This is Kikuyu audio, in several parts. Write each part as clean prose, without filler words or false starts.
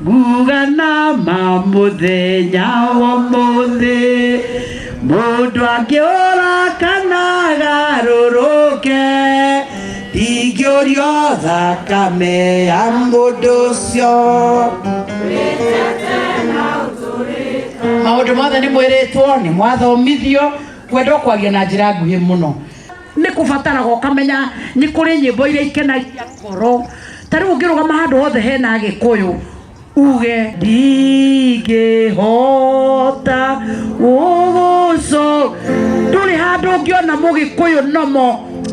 Nguga na ma mũthenya wa ũmũthĩ, mũndũ angĩũra kana agarũrũke, ndingĩũrio thakame ya mũndũ ũcio. Maũndũ mothe nĩ mwĩrĩtwo, nĩ mwathomithio, ngwenda kwaria na njĩra nguhĩ mũno. Nĩ kũbataraga ũkamenya nĩ kũrĩ nyĩmbo iria ikenagia ngoro. Ta rĩu ũngĩrũgama handũ hothe hena Agĩkũyũ uge ndingĩhota gũgũco, ndũrĩ handũ ũngĩona Mũgĩkũyũ nomo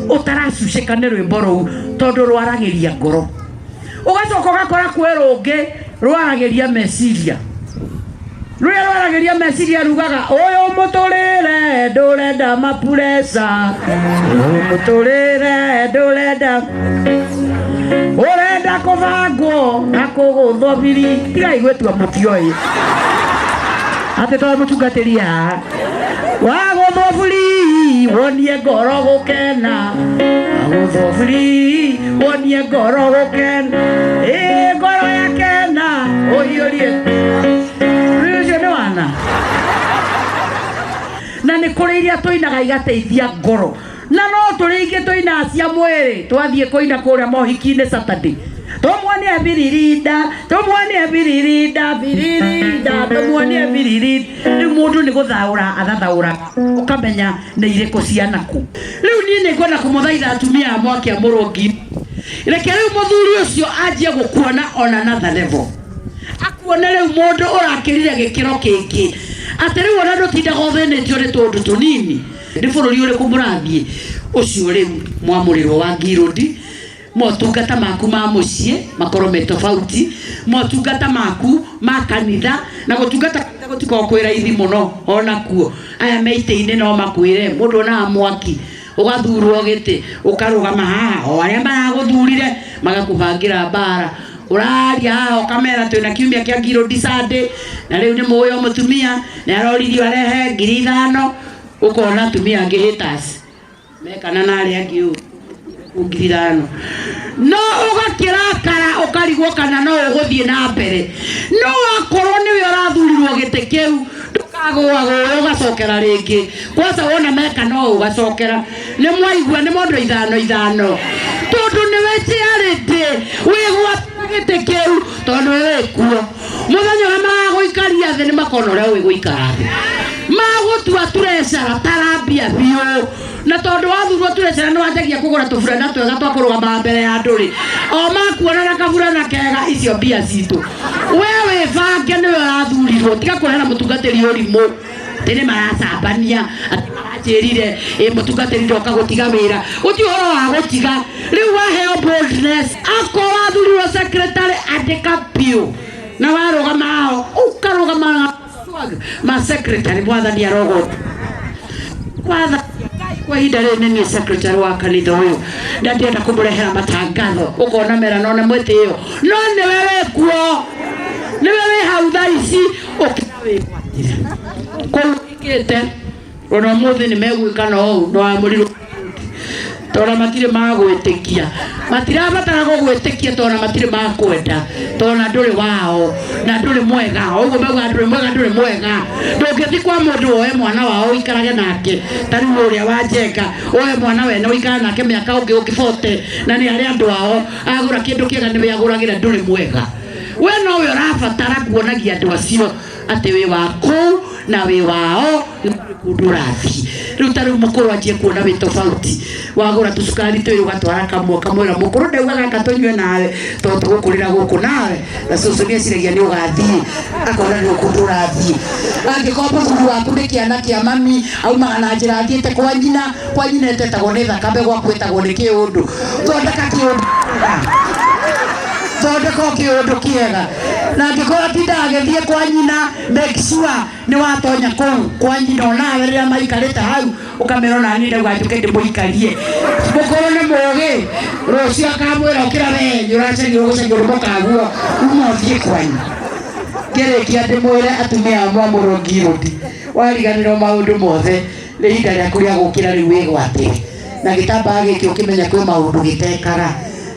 ũtaracucĩka nĩ rwĩmbo rũu, tondũ rwaragĩria ngoro. Ũgacoka ũgakora kwĩ rũngĩ rwaragĩria meciria. Rũrĩa rwaragĩria meciria rugaga ũyũ mũtũrĩre ndũrenda mapureca, ũyũ mũtũrĩre ndũrenda, ũrenda kũbangwo na kũgũthwo biri. Tigai gwĩtua mũtioĩ atĩ tondũ mũtungatĩri haha wagũthwo buri wonie ngoro gũkena, wagũthwo buri wonie ngoro gũkena, ĩ ngoro yakena ũhiũrie. Rĩu ũcio nĩ wana. Na nĩ kũrĩ iria tũinaga igateithia ngoro, na no tũrĩ ingĩ tũinaga cia mwĩrĩ. Twathiĩ kũina kũrĩa mohiki-inĩ Saturday, tũmuonie biririnda, tũmuonie biririnda, biririnda, tũmuonie biririnda. Rĩu mũndũ nĩ gũthaũra athathaũraga, ũkamenya nĩ irĩkũ cianaku. Rĩu niĩ nĩ ngwenda kũmũthaitha atumia a mwaki a mũrũngi, reke rĩu mũthuri ũcio anjie gũkuona on another level, akuone rĩu mũndũ ũrakĩrire gĩkĩro kĩngĩ, atĩ rĩu ona ndũtindaga ũthĩnĩtio nĩ tũũndũ tũnini. Nĩ bũrũri ũrĩkũ mũrathiĩ ũcio rĩu mwamũrĩrwo wa Ngirũndi? Motungata maku ma mũciĩ makorwo me tofauti, motungata maku ma kanitha, na gũtungata kanitha gũtikoragwo kwĩ raithi mũno onakuo. Aya me itĩ-inĩ no makwĩre, mũndũ onaga mwaki ũgathurwo gĩtĩ ũkarũgama haha, o arĩa maragũthurire magakũbangĩra mbara. Ũraria haha ũkamera twĩna kiumia kĩa Ngirũndi Sunday, na rĩu nĩ mũĩ o mũtumia nĩ aroririo arehe 5,000. Ũkona atumia angĩ haters mekana na arĩa angĩ ũũ 5,000, no ũgakĩrakara ũkarigwo kana no ũgũthiĩ na mbere. No wakorwo nĩwe ũrathurirwo gĩtĩ kĩu, ndũkagũagũe ũgacokera rĩngĩ. Kwanza wona meka no ũgacokera. Nĩ mwaigua nĩ mondo ithano ithano, tondũ nĩwe charity wĩgwatĩra gĩtĩ kĩu, tondũ nĩwe wĩkuo. Mũthenya ũrĩa magagũikaria thĩ nĩ makona ũrĩa ũĩ gũikara thĩ, magũtua turecara tarambia biũ. Na tondũ wathurwo turecara nĩ wanjagia kũgũra tũburana twega twa kũrũgama mbere ya andũ rĩ, o makuona na kaburana kega, icio mbia citũ. We wĩbange, nĩwe ũrathurirwo, tiga kũrehera mũtungatĩri ũrimũ atĩ nĩ maracambania, atĩ maranjĩrire ĩ mũtungatĩri ndoka gũtiga wĩra. Gũtirĩ ũhoro wa gũtiga. Rĩu waheo boldness, akorwo wathurirwo secretary, andĩka biũ, na warũgama hao ũkarũgama na swag ma secretary. Mwathani arogwo kwatha kwa ihinda rĩrĩ nĩ niĩ secretary wa kanitha ũyũ, na ndĩrenda kũmũrehera matangatho. Ũkona mera no nĩ mwĩtĩo, no nĩwe wĩkuo, nĩwe wĩ hau thaa ici, ũkĩra wĩgwatĩre kũu ũhingĩte. Ona ũmũthĩ nĩ megwĩka no ũũ, no wamũrirwo tondũ matirĩ magwĩtĩkia, matirabatara gũgwĩtĩkia tondũ matirĩ makwenda, tondũ na ndũrĩ wao na ndũrĩ mwega. O ũguo maugaga ndũrĩ mwega, ndũrĩ mwega. Ndũngĩthiĩ kwa mũndũ woe mwana wao ũikarage nake, ta rĩu ũrĩa wa Njenga, woe mwana wene ũikare nake mĩaka ũngĩ ũngĩ bote, na nĩ arĩ andũ ao, agũra kĩndũ kĩega nĩwe agũragĩra. Ndũrĩ mwega. We nowe ũrabatara kuonagia andũ acio atĩ wĩ wa kũu na wĩ wao na ndũrĩ kũndũ ũrathiĩ. Rĩu ta rĩu mũkũrũ anjie kuona wĩ tofauti, wagũra tũcukari twĩrĩ ũgatwara kamwe, ũkamwĩra mũkũrũ ndauga gaka tũnyue nawe tondũ tũgũkũrĩra gũkũ nawe, na cũcũ nĩ eciragia nĩ ũgathiĩ, akona ndũrĩ kũndũ ũrathiĩ. Angĩkorwo mũthuri waku nĩ kĩana kĩa mami, aumaga na njĩra athiĩte kwa nyina, kwa nyina ĩtetagwo nĩ thakame, gwaku ĩtagwo nĩ kĩũndũ. Thondeka kĩũndũ kĩega, thondeka o kĩũndũ kĩega. Na angĩkorwo atindaga agĩthiĩ kwa nyina, make sure nĩ watonya kũu kwa nyina onawe rĩrĩa maikarĩte hau, ũkamera ona niĩ ndauga njũke ndĩmũikarie. Mũkũrũ nĩ mũgĩ, rũciũ akamwĩra ũkĩra we, nĩ ũracagio gũcagio nĩ mũkaguo, uma ũthiĩ kwanyu. Ngĩrĩkia ndĩmwĩre atumia a mwamũrwo Ngirũndi, wariganĩrwo maũndũ mothe, nĩ ihinda rĩaku rĩa gũkĩra rĩu wĩgwatĩre na gĩtambaya gĩkĩ, ũkĩmenya kwĩ maũndũ gĩtekaga.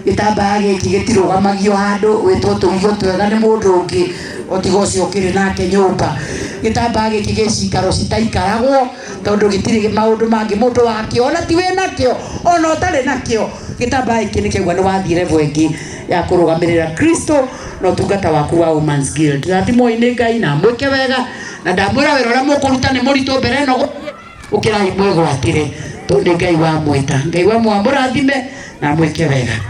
Gĩtambaya gĩkĩ gĩtirũgamagio handũ wĩtwo tũgio twega nĩ mũndũ ũngĩ ũtiga ũcio ũkĩrĩ nake nyũmba. Gĩtambaya gĩkĩ gĩ cikaro citaikaragwo tondũ gĩtirĩ maũndũ mangĩ mũndũ wakĩo ona ti wĩ nakĩo ona ũtarĩ nakĩo. Gĩtambaya gĩkĩ nĩ kĩauga nĩ wathiĩ level ĩngĩ ya kũrũgamĩrĩra Kristo na ũtungata waku wa Women's Guild. Rathimwo nĩ Ngai na mwĩke wega, na ndamwĩra wĩra ũrĩa mũkũruta nĩ mũritũ mbere ĩno ũkĩrai mwĩgwatĩre tondũ nĩ Ngai wamwĩta. Ngai wa mwamũrathime na mwĩke wega.